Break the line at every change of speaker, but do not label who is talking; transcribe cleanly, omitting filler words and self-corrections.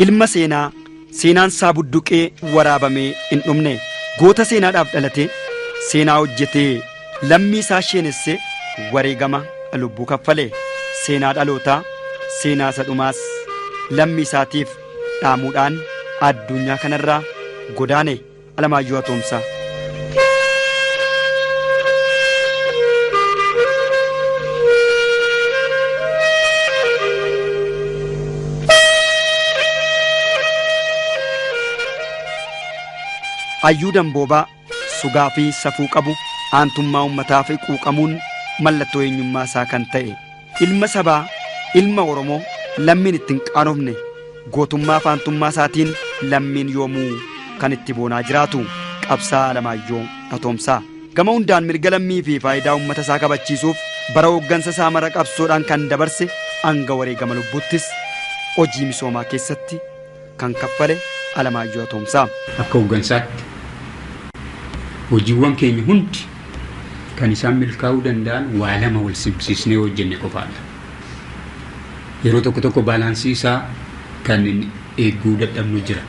Ilma seenaa seenaan isaa budduqee waraabamee hin dhumne, goota seenaadhaaf dhalate, seenaa hojjetee lammii isaa sheenessee wareegama lubbuu kaffale, seenaa dhalootaa seenaa isa dhumaas lammii isaatiif dhaamuudhaan addunyaa kanarraa godaane Alamaayyoo Atoomsaa. Hayyuu Damboobaa sugaa fi safuu qabu, aantummaa uummataa fi quuqamuun mallattoo eenyummaa isaa kan ta'e, ilma sabaa, ilma Oromoo lammiin ittiin qaanofne, gootummaa fi aantummaa isaatiin lammiin yoomuu kan itti boonaa jiraatu qabsaa Alamaayyoo Atoomsaa. Gama hundaan mirga lammii fi faayidaa uummata isaa kabachiisuuf bara hooggansa isaa mara qabsoodhaan kan dabarse, hanga wareegama lubbuuttis hojii misoomaa keessatti kan kaffale Alamaayyoo Atoomsaa.
Akka hooggansaatti hojiiwwan keenya hundi kan isaan milkaa'uu danda'an waa lama wal simsiisnee hojjenne qofaadha. Yeroo tokko tokko baalaansii isaa kan eeguu dadhabnu jira.